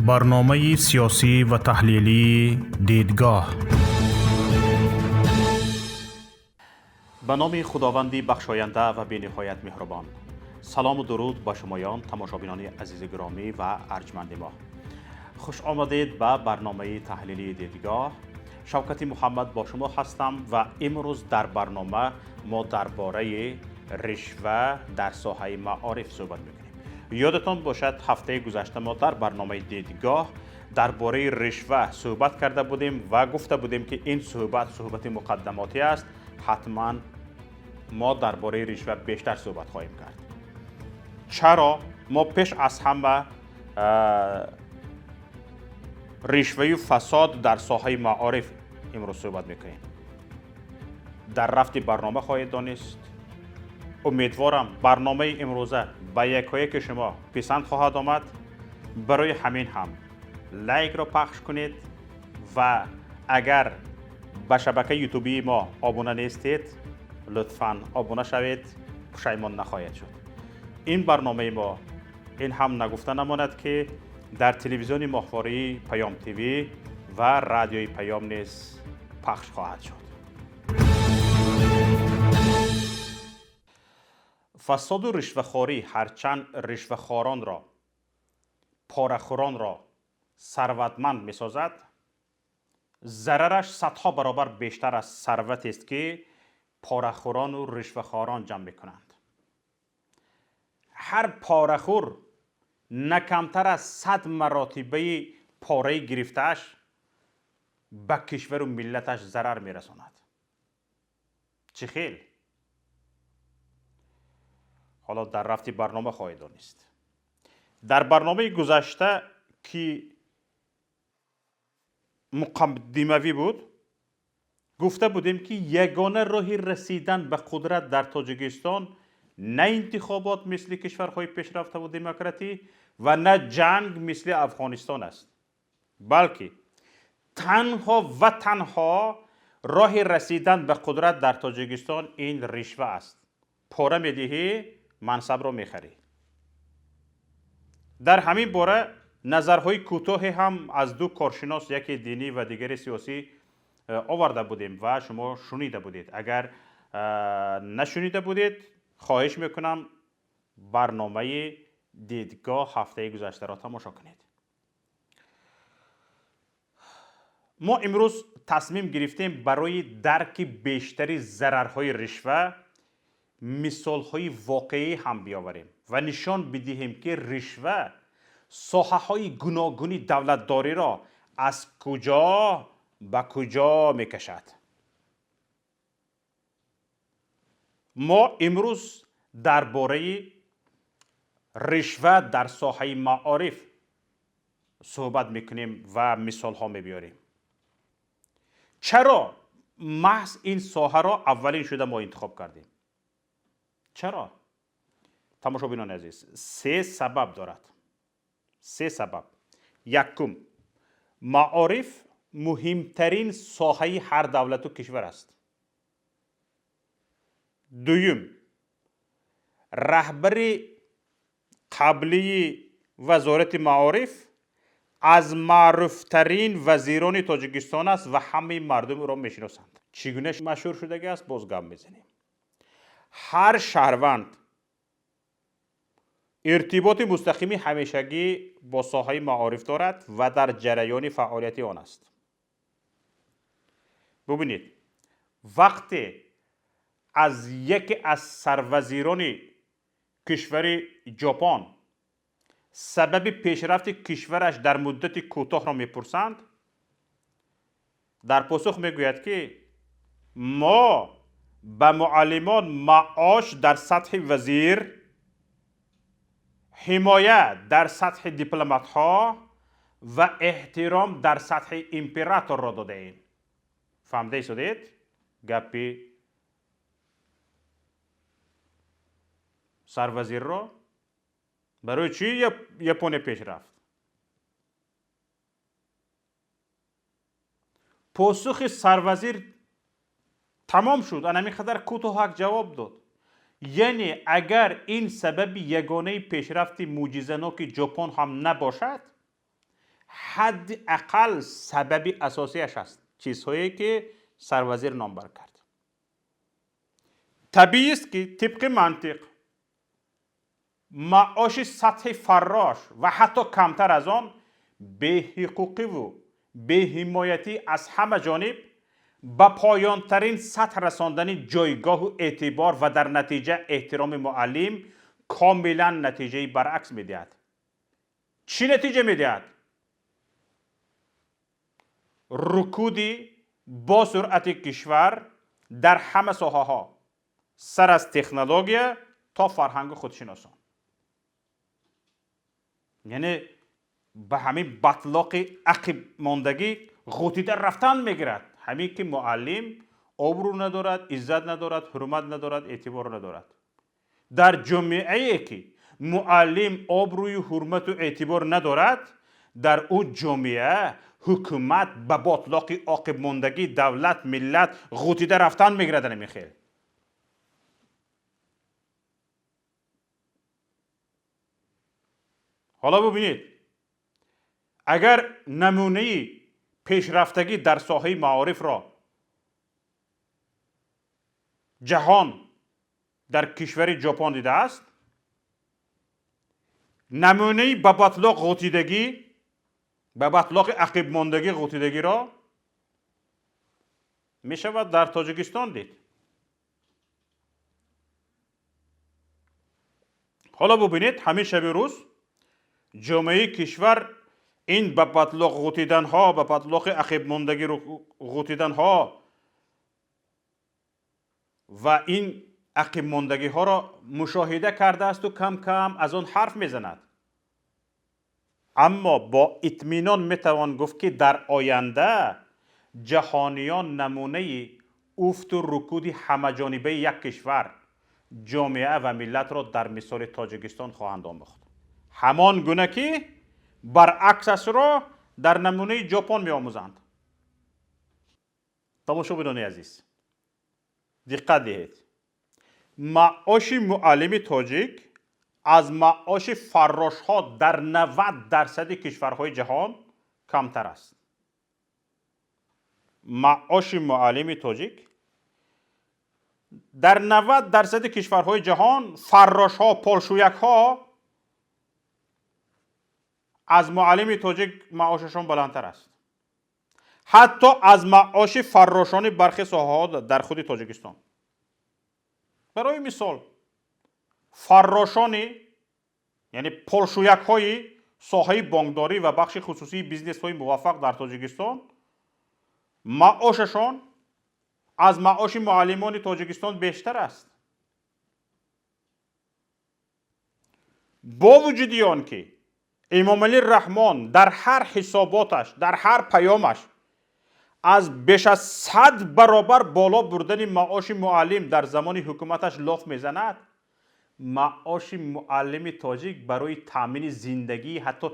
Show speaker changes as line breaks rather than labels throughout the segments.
Барномаи сиёсӣ ва таҳлилии «Дидгоҳ».
Ба номи Худованди бахшоянда ва бениҳоят меҳрубон. Салому дуруд ба шумоён, тамошобинони азизи гиромӣ ва арҷманди мо. Хуш омадед ба барномаи таҳлилии «Дидгоҳ». Шавкати Муҳаммад бо шумо ҳастам ва имрӯз дар барнома мо дар бораи ришва дар соҳаи маориф суҳбат мекунем. Ёдатон бошад, ҳафтаи гузашта мо дар барномаи «Дидгоҳ» дар бораи ришва суҳбат карда будем ва гуфта будем, ки ин суҳбат суҳбати муқаддамотӣ аст. Ҳатман мо дар бораи ришва бештар суҳбат хоҳем кард. Чаро мо пеш аз ҳама ришваю фасод дар соҳаи маориф имрӯз суҳбат мекунем? Дар рафти барнома хоҳед донист. Умедворам, барномаи имрӯза ба якояки шумо писанд хоҳад омад. Барои ҳамин ҳам лайкро пахш кунед ва агар ба шабакаи ютубии мо обуна нестед, лутфан обуна шавед, пушаймон нахоҳед шуд. Ин барномаи мо, ин ҳам нагуфта намонад, ки дар телевизиони моҳвории Паём ТВ ва радиои Паём низ пахш хоҳад шуд. Фасоду ришвахорӣ ҳарчанд ришвахоронро, порахӯронро сарватманд месозад, зарараш садҳо баробар бештар аз сарватест, ки порахӯрону ришвахорон ҷамъ мекунанд. Ҳар порахӯр на камтар аз 100 маротибаи пораи гирифтааш ба кишвару миллаташ зарар мерасонад. Чӣ хел? Ҳоло дар рафти барнома хоҳед донист. Дар барномаи гузашта, ки муқаддимавӣ буд, гуфта будем, ки ягона роҳи расидан ба қудрат дар Тоҷикистон на интихобот мисли кишварҳои пешрафтаву демократӣ ва на ҷанг мисли Афғонистон аст, балки танҳо ва танҳо роҳи расидан ба қудрат дар Тоҷикистон ин ришва аст. Пора медиҳӣ, мансабро мехарӣ. Дар ҳамин бора назарҳои кӯтоҳе ҳам аз ду коршинос, яке динӣ ва дигари сиёсӣ, оварда будем ва шумо шунида будед. Агар нашунида будед, хоҳиш мекунам, барномаи «Дидгоҳ» ҳафтаи гузаштаро тамошо кунед. Мо имрӯз тасмим гирифтем барои дарки бештари зарарҳои ришва мисолҳои воқеӣ ҳам биёварем ва нишон бидиҳем, ки ришва соҳаҳои гуногуни давлатдориро аз куҷо ба куҷо мекашад. Мо имрӯз дар бораи ришва дар соҳаи маориф суҳбат мекунем ва мисолҳо мебиёрем. Чаро маҳз ин соҳаро аввалин шуда мо интихоб кардем? Чаро? Тамошобинони азиз, се сабаб дорад. Се сабаб. Якум, маориф муҳимтарин соҳаи ҳар давлату кишвар аст. Дуюм, раҳбари қаблии Вазорати маориф аз маъруфтарин вазирони Тоҷикистон аст ва ҳамаи мардум ӯро мешиносанд. Чӣ гуна машҳур шудагӣ аст, боз гап мезанем. Ҳар шаҳрванд иртиботи мустақими ҳамешагӣ бо соҳаи маориф дорад ва дар ҷараёни фаъолияти он аст. Бубинед, вақте аз яке аз сарвазирони кишвари Ҷопон сабаби пешрафти кишвараш дар муддати кӯтоҳро мепурсанд, дар посух мегӯяд, ки мо ба муаллимон маош дар сатҳи вазир, ҳимоя дар сатҳи дипломатҳо ва эҳтиром дар сатҳи императорро додаем. Фаҳмида истодед гапи сарвазирро? Барои чӣ Япония пеш рафт? Посухи сарвазир тамом шуд, ана ҳамин қадар кӯтоҳак ҷавоб дод. Яъне агар ин сабаби ягонаи пешрафти мӯъҷизаноки Ҷопон ҳам набошад, Ҳадди ақал сабаби асосиаш аст, чизҳое ки сарвазир номбар кард. Табиист, ки тибқи мантиқ маоши сатҳи фаррош ва ҳатто камтар аз он беҳуқуқиву беҳимоятӣ аз ҳама ҷониб ба поёнтарин сатҳ расондани ҷойгоҳу эътибор ва дар натиҷа эҳтироми муаллим комилан натиҷаи баръакс медиҳад. Чӣ натиҷа медиҳад? Рукуди бо суръати кишвар дар ҳама соҳаҳо, сар аз технология то фарҳангу худшиносон. Яъне ба ҳамин батлоқи ақибмондагӣ ғутида рафтан мегирад. Ҳамин ки муаллим обрӯ надорад, иззат надорад, ҳурмат надорад, эътибор надорад. Дар ҷомеае ки муаллим обрӯю ҳурмату эътибор надорад, дар ӯ ҷомеа ҳукумат ба ботлоқи оқибмондагӣ, давлат, миллат ғутида рафтан мегирад. Ҳамин хел ҳоло бубинед, агар намунаи пешрафтагӣ дар соҳаи маорифро ҷаҳон дар кишвари Ҷопон дидааст, намунаи ба батлоқ ғутидагӣ, ба батлоқи ақибмондагӣ ғутидагиро мешавад дар Тоҷикистон дид. Ҳоло бубинед, ҳамин шаби рӯз ҷомеаи кишвар ин ба батлоқ ғутиданҳо, ба батлоқи ақибмондагӣ ғутиданҳо ва ин ақибмондагиҳоро мушоҳида кардаасту кам-кам аз он ҳарф мезанад. Аммо бо итминон метавон гуфт, ки дар оянда ҷаҳониён намунаи уфту рукуди ҳамаҷонибаи як кишвар, ҷомеа ва миллатро дар мисоли Тоҷикистон хоҳанд омӯхт. Ҳамон гуна ки баръаксашро дар намунаи Ҷопон меомӯзанд. Тамошобинони азиз, диққат диҳед. Маоши муаллими тоҷик аз маоши фаррошҳо дар 90% кишварҳои ҷаҳон камтар аст. Маоши муаллими тоҷик дар 90% кишварҳои ҷаҳон фаррошҳо, полшӯякҳо аз муаллими тоҷик маошашон баландтар аст. Ҳатто аз маоши фаррошони бархе соҳаҳо дар худи Тоҷикистон. Барои мисол, фаррошони, яъне полшӯякҳои соҳаи бонкдорӣ ва бахши хусусии бизнесҳои муваффақ дар Тоҷикистон маошашон аз маоши муаллимони Тоҷикистон бештар аст. Бо вуҷуди он ки Эмомалӣ Раҳмон дар ҳар ҳисоботаш, дар ҳар паёмаш аз беш аз 100 баробар боло бурдани маоши муаллим дар замони ҳукуматаш лоф мезанад, маоши муаллими тоҷик барои таъмини зиндагии ҳатто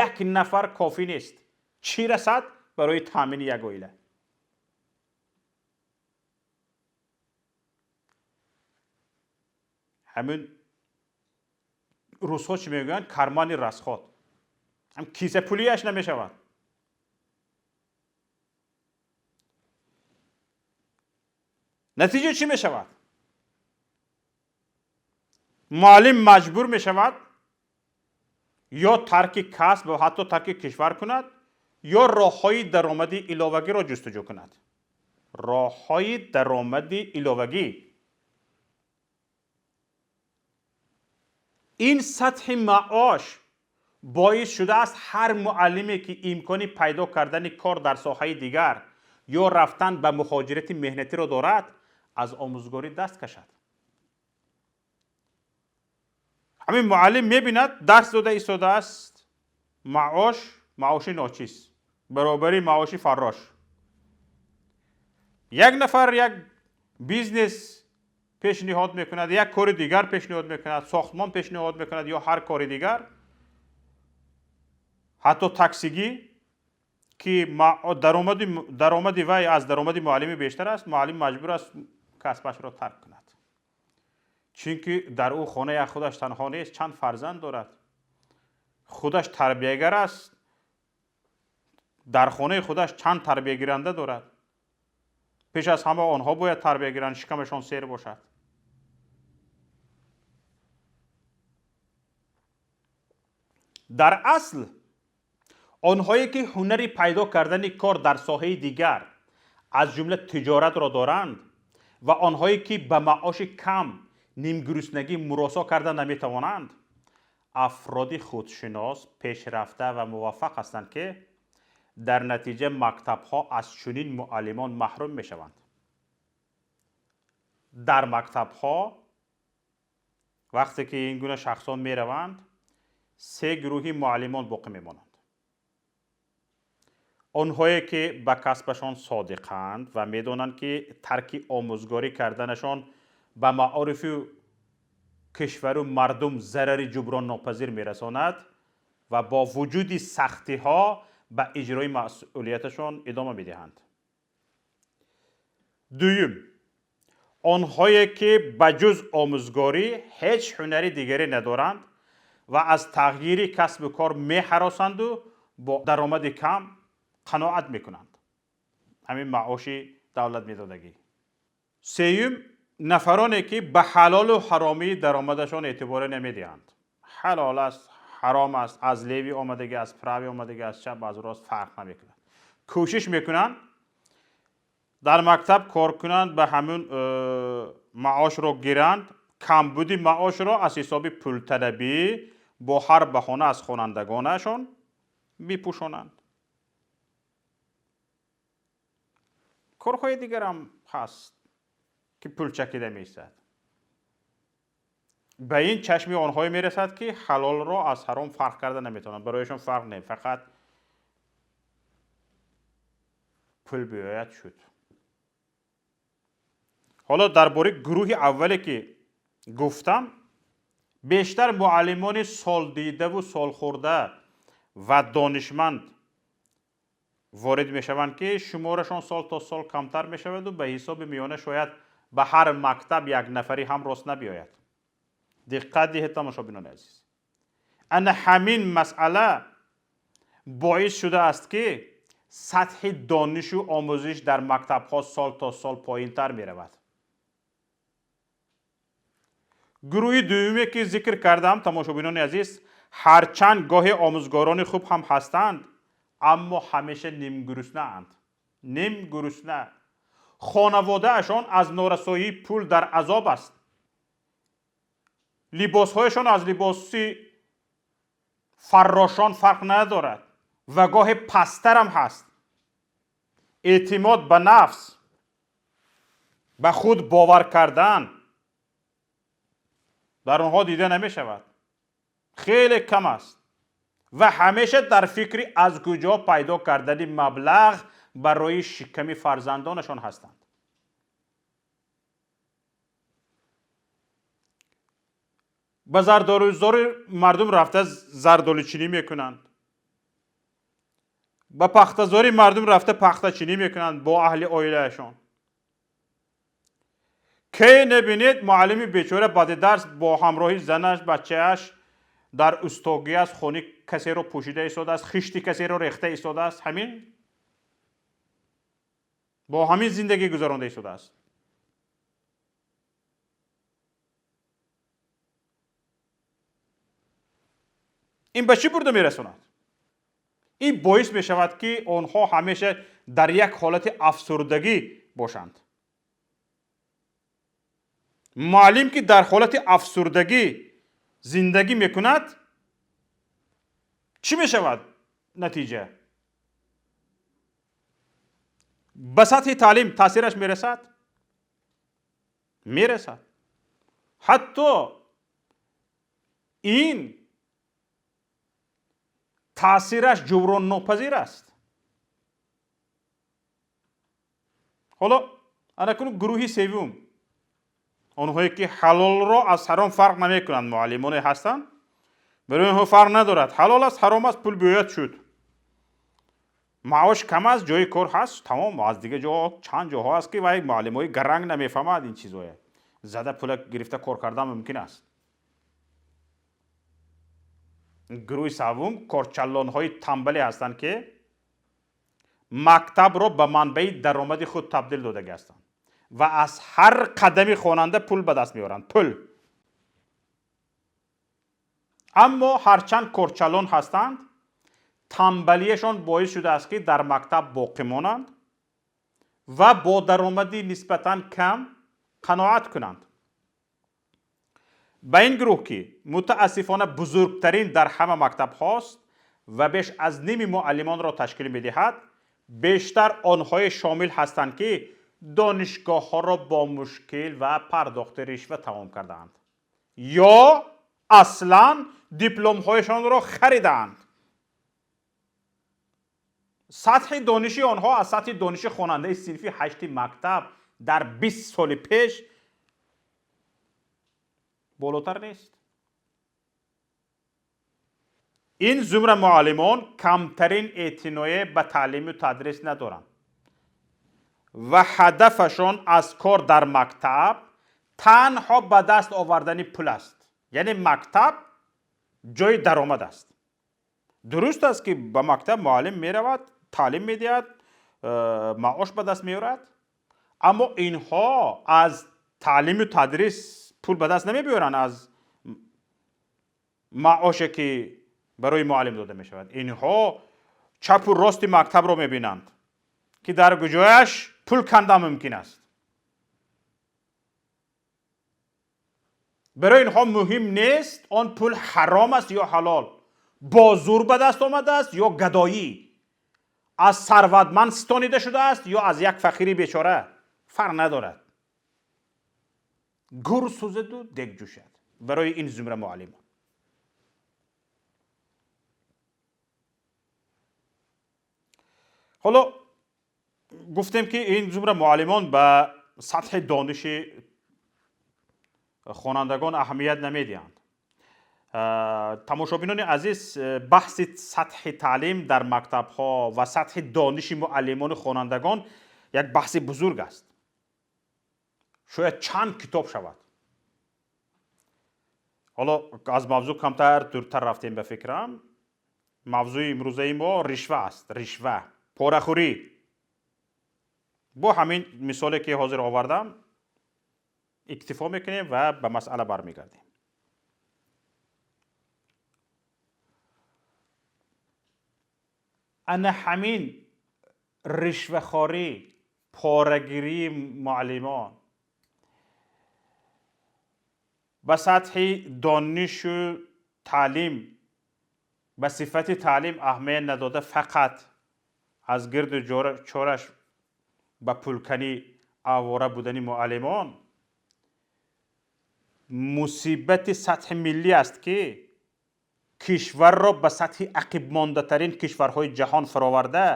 як нафар кофӣ нест. Чӣ расад барои таъмини як оила? Ҳамин русҳо чӣ мегӯянд? Кармани расход. Ҳам кисапулияш намешавад. Натиҷа чӣ мешавад? Муаллим маҷбур мешавад ё тарки касб ва ҳатто тарки кишвар кунад, ё роҳҳои даромади иловагиро ҷустуҷӯ кунад. Роҳҳои даромади иловагӣ. Ин сатҳи маош боис шудааст ҳар муаллиме ки имкони пайдо кардани кор дар соҳаи дигар ё рафтан ба муҳоҷирати меҳнатиро дорад, аз омӯзгорӣ даст кашад. Ҳамин муаллим мебинад, дарс дода истодааст, маош, маоши ночиз, баробари маоши фаррош. Як нафар як бизнес пешниҳод мекунад, як кори дигар пешниҳод мекунад, сохтмон пешниҳод мекунад ё ҳар кори дигар, ҳатто таксигӣ, ки даромади вай аз даромади муаллими бештар аст, муаллим маҷбур аст касбашро тарк кунад. Чунки дар ӯ хона як худаш танҳо нест, чанд фарзанд дорад, худаш тарбиягар аст, Дар хонаи худаш чанд тарбиягиранда дорад. Пеш аз ҳама онҳо бояд тарбия гиранд, шикамашон сер бошад. Дар асл онҳое ки ҳунари пайдо кардани кор дар соҳаи дигар, аз ҷумла тиҷоратро доранд ва онҳое ки ба маоши кам нимгуруснагӣ муросо карда наметавонанд, афроди худшинос, пешрафта ва муваффақ ҳастанд ки дар натиҷа мактабҳо аз чунин муаллимон маҳрум мешаванд. Дар мактабҳо вақте ки ин гуна шахсон мераванд, се гурӯҳи муаллимон боқӣ мемонанд. Онҳое ки ба касбашон содиқанд ва медонанд ки тарки омӯзгорӣ карданашон ба маорифу кишвару мардум зарари ҷуброннопазир мерасонад ва бо вуҷуди сахтиҳо ба иҷрои масъулияташон идома медиҳанд. Дуюм, онҳое ки ба ҷуз омӯзгорӣ ҳеҷ ҳунари дигаре надоранд ва аз тағйири касбу кор меҳаросанду бо даромади кам қаноат мекунанд. Ҳамин маоши давлат медодагӣ. Сеюм, нафароне ки ба ҳалолу ҳаромии даромадашон эътиборе намедиҳанд. Ҳалол аст, ҳаром аст, аз леви омадагӣ, аз прави омадагӣ, аз чап, аз рост фарқ намекунад. Кӯшиш мекунанд дар мактаб кор кунанд, ба ҳамун маошро гиранд, камбуди маошро аз ҳисоби пулталабӣ бо ҳар баҳона аз хонандагонашон бипӯшонанд. Корҳои дигарам ҳаст ки пул чакида меистад. Ба ин чашми онҳое мерасад ки ҳалолро аз ҳаром фарқ карда наметавонанд. Барояшон фарқ не, фақат пул биёяд шуд. Ҳоло дар бораи гурӯҳи аввале ки гуфтам, бештар муаллимони солдидаву солхӯрда ва донишманд ворид мешаванд ки шуморашон сол то сол камтар мешаваду ба ҳисоби миёна шояд ба ҳар мактаб як нафарӣ ҳам рост набиёяд. Диққат диҳед, тамошобинони азиз. Ана ҳамин масъала боис шудааст ки сатҳи донишу омӯзиш дар мактабҳо сол то сол поинтар меравад. Гурӯҳи дуюме ки зикр кардам, тамошобинони азиз, ҳарчанд гоҳе омӯзгорони хуб ҳам ҳастанд, аммо ҳамеша нимгуруснаанд. Нимгурусна. Хонаводаашон аз норасоии пул дар азоб аст. Либосҳояшон аз либоси фаррошон фарқ надорад ва гоҳе пасттарам ҳаст. Эътимод ба нафс, ба худ бовар кардан дар онҳо дида намешавад. Хеле кам аст ва ҳамеша дар фикри аз куҷо пайдо кардани маблағ барои шиками фарзандонашон ҳастанд. Ба зардолузори мардум рафта зардолучинӣ мекунанд. Ба пахтазори мардум рафта пахтачинӣ мекунанд бо аҳли оилаашон. Кай набинед муаллими бечора баъди дарс бо ҳамроҳи занаш, бачааш дар устогӣ аст, хони касеро пӯшида истодааст, хишти касеро рехта истодааст, ҳамин бо ҳамин зиндагӣ гузаронда истодааст. Ин ба чӣ бурда мерасонад? Ин боис мешавад ки онҳо ҳамеша дар як ҳолати афсурдагӣ бошанд. Муаллим ки дар ҳолати афсурдагӣ зиндагӣ мекунад, чӣ мешавад натиҷа? Ба сатҳи таълим таъсираш мерасад? Мерасад. Ҳатто ин таъсираш ҷуброннопазир аст. Ҳоло анакун гурӯҳи севум, онҳое ки ҳалолро аз ҳаром фарқ намекунанд, муаллимоне ҳастанд, барои онҳо фарқ надорад, ҳалол аст, ҳаром аст, пул биёяд шуд, маош кам аст, ҷои кор ҳаст, тамом. Аз дигар ҷоҳо чанд ҷоҳо аст ки вай муаллимои гаранг намефаҳмад ин чизое, зада пула гирифта кор кардан мумкин аст. Гурӯҳи севум корчаллонҳои тамбале ҳастанд ки мактабро ба манбаи даромади худ табдил додагӣ ҳастанд ва аз ҳар қадами хонанда пул ба даст меоранд. Пул. Аммо ҳарчанд корчалон ҳастанд, танбалиашон боис шудааст, ки дар мактаб боқӣ монанд ва бо даромади нисбатан кам қаноат кунанд. Ба ин гурӯҳ, ки мутаассифона бузургтарин дар ҳама мактабҳост ва беш аз ними муаллимонро ташкил медиҳад, бештар онҳое шомил ҳастанд, ки донишгоҳҳоро бо мушкил ва пардохти ришва тамом кардаанд ё аслан дипломҳояшонро харидаанд. Сатҳи дониши онҳо аз сатҳи дониши хонандаи синфи ҳашти мактаб дар 20 соли пеш болотар нест. Ин зумра муаллимон камтарин эътиное ба таълиму тадрис надоранд ва ҳадафашон аз кор дар мактаб танҳо ба даст овардани пул аст. Яъне мактаб ҷои даромад аст. Дуруст аст, ки ба мактаб муаллим меравад, таълим медиҳад, маош ба даст меорад, аммо инҳо аз таълиму тадрис пул ба даст намебиёранд, аз маоше ки барои муаллим дода мешавад. Инҳо чапу рости мактабро мебинанд, ки дар куҷояш пул канда мумкин аст. Барои инҳо муҳим нест он пул ҳаром аст ё ҳалол, бо зур ба даст омадааст ё гадоӣ, аз сарватманд ситонида шудааст ё аз як фақири бечора, фарқ надорад. Гур сӯзаду дег ҷӯшад барои ин зумра муаллимон. Ҳоло гуфтем, ки ин зумра муаллимон ба сатҳи дониши хонандагон аҳамият намедиҳанд. Тамошобинони азиз, баҳси сатҳи таълим дар мактабҳо ва сатҳи дониши муаллимону хонандагон як баҳси бузург аст. Шояд чанд китоб шавад. Ҳоло аз мавзӯъ камтар дуртар рафтем ба фикрам. Мавзӯи имрӯзаи мо ришва аст. Ришва, порахӯрӣ. Бо ҳамин мисоле, ки ҳозир овардам, иктифо мекунем ва ба масъала бармегардем. Ана ҳамин ришвахорӣ, порагирии муаллимон ба сатҳи донишу таълим, ба сифати таълим аҳамият надода, фақат аз гирду чораш ба пулканӣ овора будани муаллимон мусибати сатҳи миллӣ аст, ки кишварро ба сатҳи ақибмондатарин кишварҳои ҷаҳон фароварда,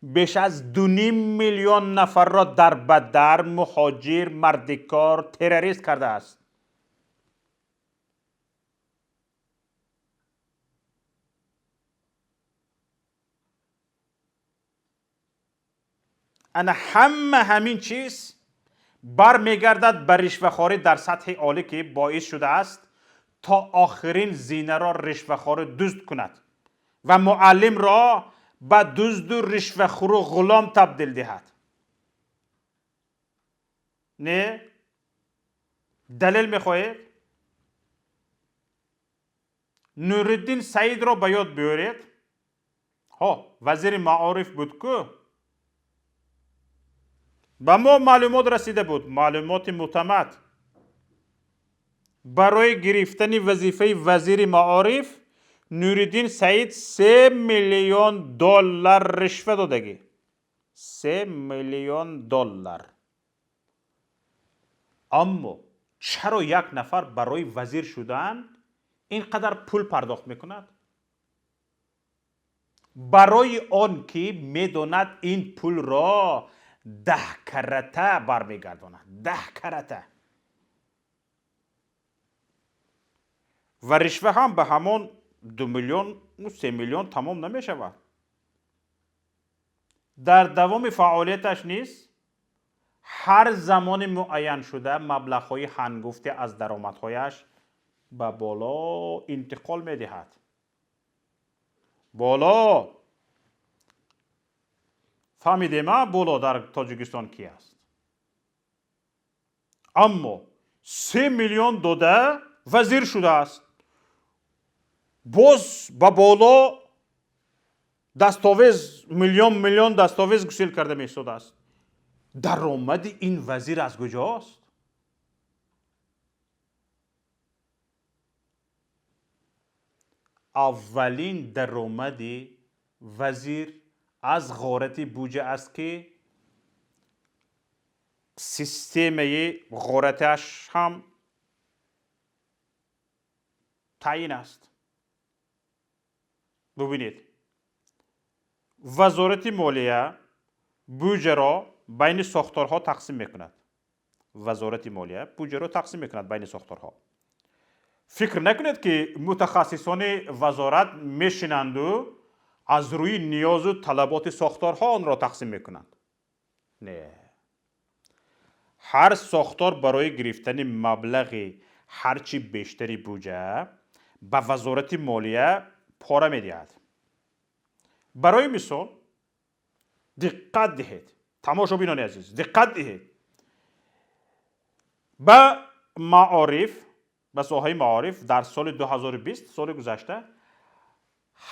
беш аз 2,5 миллион нафарро дар бадар, муҳоҷир, мардикор, террорист кардааст. Ана ҳама ҳамин чиз бармегардад ба ришвахорӣ дар сатҳи олӣ, ки боис шудааст то охирин зинаро ришвахорӣ дузд кунад ва муаллимро ба дузду ришвахӯру ғулом табдил диҳад. Не? Далел мехоҳед? Нуриддин Саидро ба ёд биёред. Ҳо, вазири маориф буд ку. Ба мо маълумот расида буд, маълумоти мӯътамад. Барои гирифтани вазифаи вазири маориф Нуриддин Саид 3 миллион доллар ришва додагӣ. 3 миллион доллар. Аммо чаро як нафар барои вазир шудан ин қадар пул пардохт мекунад? Барои он ки медонад ин пулро 10 карата бармегардонад. 10 карата. Ва ришва ҳам ба ҳамон 2 миллион, 3 миллион тамом намешавад. Дар давоми фаъолияташ низ ҳар замони муайяншуда маблағҳои ҳангуфте аз даромадҳояш ба боло интиқол медиҳад. Боло. Фаҳмидем, а, боло дар Тоҷикистон ки аст. Аммо 3 миллион дода вазир шудааст, боз ба боло дастовез, миллион миллион дастовез гусел карда меистодааст. Даромади ин вазир аз куҷост? Аввалин даромади вазир аз ғорати буҷа аст, ки системаи ғораташ ҳам таъин аст. Бубинед, Вазорати молия буҷаро байни сохторҳо тақсим мекунад. Вазорати молия буҷаро тақсим мекунад байни сохторҳо. Фикр накунед, ки мутахассисони вазорат мешинанду аз рӯи ниёзу талаботи сохторҳо онро тақсим мекунанд. Не, ҳар сохтор барои гирифтани маблағи ҳарчи бештари буҷа ба Вазорати молия пора медиҳад. Барои мисол, диққат диҳед, тамошобинони азиз, диққат диҳед, ба маориф, ба соҳаи маориф дар соли 2020, соли гузашта,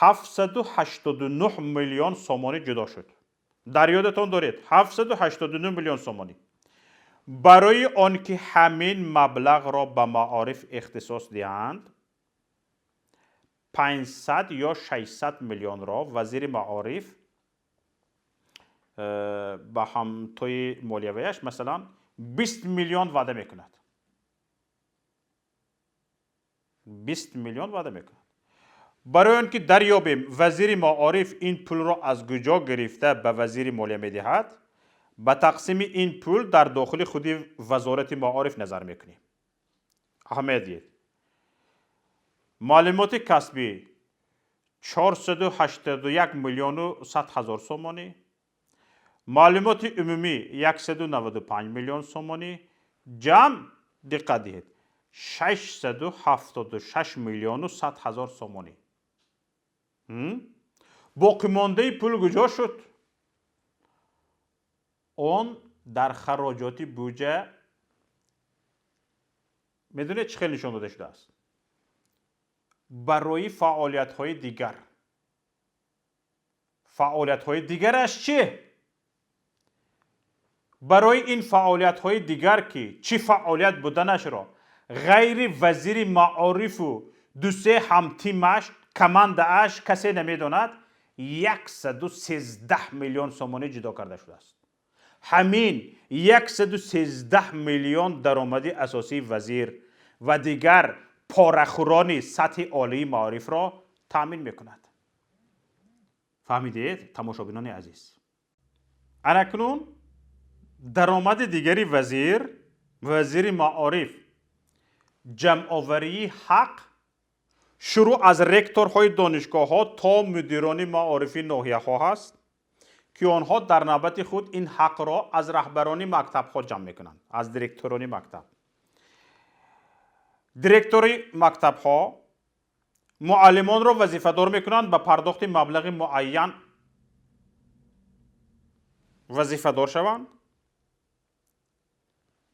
789 миллион сомонӣ ҷудо шуд. Дар ёдатон доред, 789 миллион сомонӣ. Барои он ки ҳамин маблағро ба маориф ихтисос диҳанд, 500 ё 600 миллионро вазири маориф ба ҳамтои молиявияш, масалан, 20 миллион ваъда мекунад. 20 миллион ваъда мекунад. Барои он ки дарёбем, вазири маориф ин пулро аз куҷо гирифта ба вазири молия медиҳад, ба тақсими ин пул дар дохили худи Вазорати маориф назар мекунем. Аҳамият диҳед: муаллимоти касбӣ 481 миллиону 100 ҳазор сомонӣ, муаллимоти умумӣ 195 миллион сомонӣ, ҷамъ, диққат диҳед, 676 миллиону 100 ҳазор сомонӣ. Боқимондаи пул куҷо шуд? Он дар хароҷоти буҷа, медонед, чӣ хел нишон дода шудааст? Барои фаъолиятҳои дигар. Фаъолиятҳои дигараш чӣ? Барои ин фаъолиятҳои дигар, ки чӣ фаъолият буданашро ғайри вазири маорифу дусе ҳамтимаш, командааш касе намедонад, 113 миллион сомонӣ ҷудо карда шудааст. Ҳамин 113 миллион даромади асосии вазир ва дигар порахӯрони сатҳи олии маорифро таъмин мекунад. Фаҳмидед, тамошобинони азиз? Анакнун даромади дигари вазир, вазири маориф, ҷамъоварии ҳақ, шурӯъ аз ректорҳои донишгоҳҳо то мудирони маорифи ноҳияҳо ҳаст, ки онҳо дар навбати худ ин ҳақро аз раҳбарони мактабҳо ҷамъ мекунанд, аз директорони мактаб. Директори мактабҳо муаллимонро вазифадор мекунанд, ба пардохти маблағи муайян вазифадор шаванд,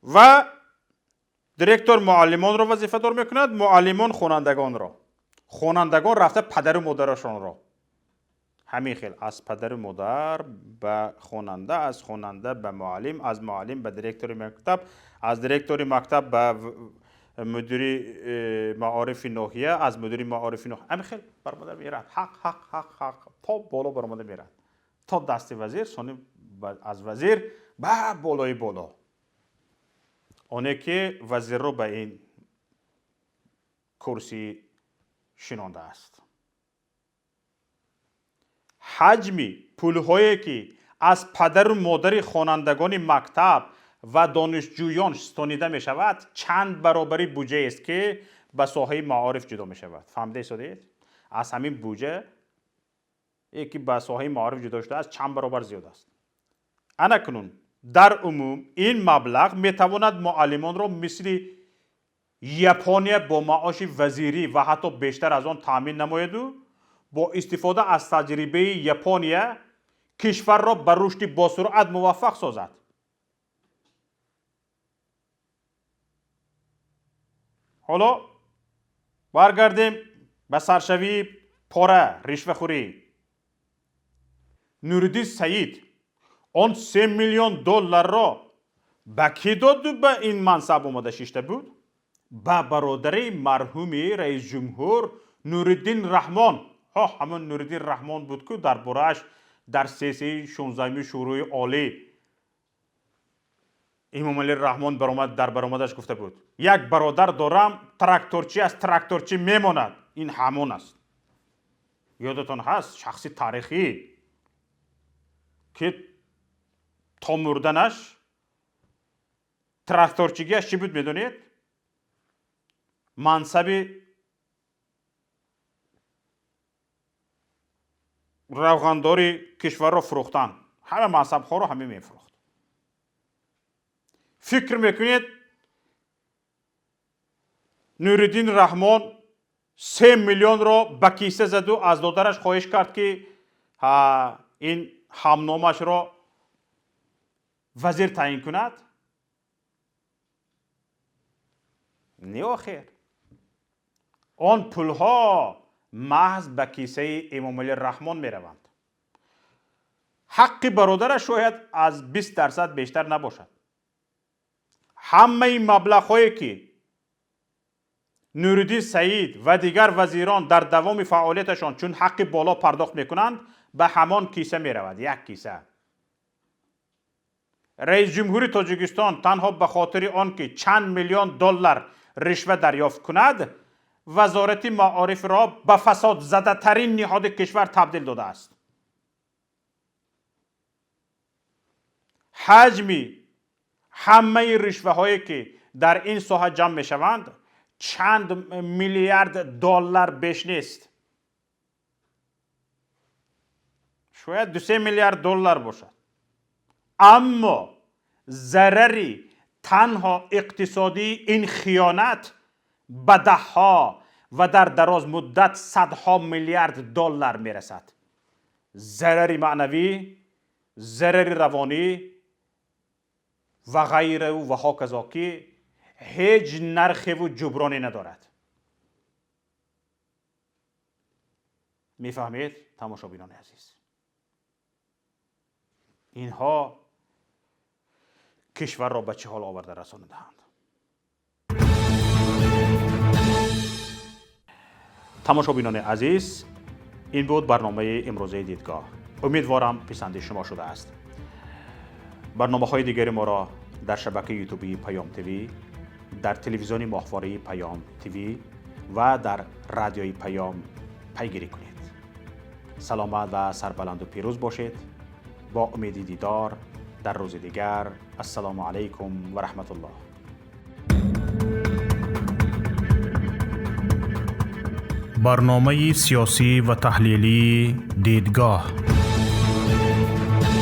ва директор муаллимонро вазифадор мекунад, муаллимон хонандагонро, хонандагон рафта падару модарашонро. Ҳамин хел аз падару модар ба хонанда, аз хонанда ба муаллим, аз муаллим ба директори мактаб, аз директори мактаб ба мудири маорифи ноҳия, аз мудири маорифи ноҳия, ҳамин хел баромада мерад. Ҳақ, ҳақ, ҳақ, ҳақ то боло баромада мерад, то дасти вазир, сони аз вазир ба болои боло, оне ки вазирро ба ин курсӣ шинондааст. Ҳаҷми пулҳое, ки аз падару модари хонандагони мактаб ва донишҷӯён стонида мешавад, чанд баробари буҷаест, ки ба соҳаи маориф ҷудо мешавад. Фаҳмида истодед? Аз ҳамин буҷа, ки ба соҳаи маориф ҷудо шудааст, чанд баробар зиёд аст. Анакунун дар умум ин маблағ метавонад муаллимонро мисли Япония бо маоши вазирӣ ва ҳатто бештар аз он таъмин намояду бо истифода аз таҷрибаи Япония. кишварро ба рушди босуръат муваффақ созад. Ҳоло баргардем ба саршавии пора, ришвахӯрӣ. Нуриддин Саид он 3 миллион долларро ба кӣ доду ба ин мансаб омада шишта буд? Ба бародари марҳуми раисҷумҳур Нуриддин Раҳмон. Ҳо, ҳамон Нуриддин Раҳмон буд, ку дар борааш дар сессияи 16-уми Шӯрои Олӣ Эмомалӣ Раҳмон дар баромадаш гуфта буд: як бародар дорам, тракторчӣ аст, тракторчӣ мемонад. Ин ҳамон аст. Ёдатон ҳаст, шахси таърихӣ ки то мурданаш тракторчигиаш чӣ буд, медонед? Мансаби равғандори кишварро фурӯхтан. Ҳама мансабҳоро ҳама мефурӯхт. Фикр мекунед, Нуриддин Раҳмон 3 миллионро ба киса заду аз додараш хоҳиш кард, ки ин ҳамномашро вазир таъин кунад? Не, охир. Он пулҳо маҳз ба кисаи Эмомалӣ Раҳмон мераванд. Ҳаққи бародараш шояд аз 20% бештар набошад. Ҳамаи маблағҳое ки Нуриддин Саид ва дигар вазирон дар давоми фаъолияташон чун ҳаққи боло пардохт мекунанд, ба ҳамон киса меравад, як киса. Раисҷумҳури Тоҷикистон танҳо ба хотири он ки чанд миллион доллар ришва дарёфт кунад, вазорати маорифро ба фасодзадатарин ниҳоди кишвар табдил додааст. Ҳаҷми ҳамаи ришваҳое ки дар ин соҳа ҷамъ мешаванд, чанд миллиард доллар беш нест. Шояд 2-3 миллиард доллар бошад. Аммо зарари танҳо иқтисодии ин хиёнат ба даҳҳо ва дар дарозмуддат садҳо миллиард доллар мерасад. Зарари маънавӣ, зарари равонӣ ва ғайраву ва ҳоказо, ки ҳеҷ нархеву ҷуброне надорад. Мефаҳмед, тамошобинони азиз, инҳо кишварро ба чӣ ҳол оварда расонидаанд. Тамошобинони азиз, ин буд барномаи имрӯзаи Дидгоҳ. Умедворам писанди шумо шудааст. Барномаҳои дигари моро дар шабакаи ютубии Паём ТВ, дар телевизиони моҳвории Паём ТВ ва дар радиои Паём пайгирӣ кунед. Саломат ва сарбаланду пирӯз бошед. Бо умеди дидор дар рӯзи дигар. Ассалому алайкум ва раҳматуллоҳ.
Барномаи сиёсӣ ва таҳлилии Дидгоҳ.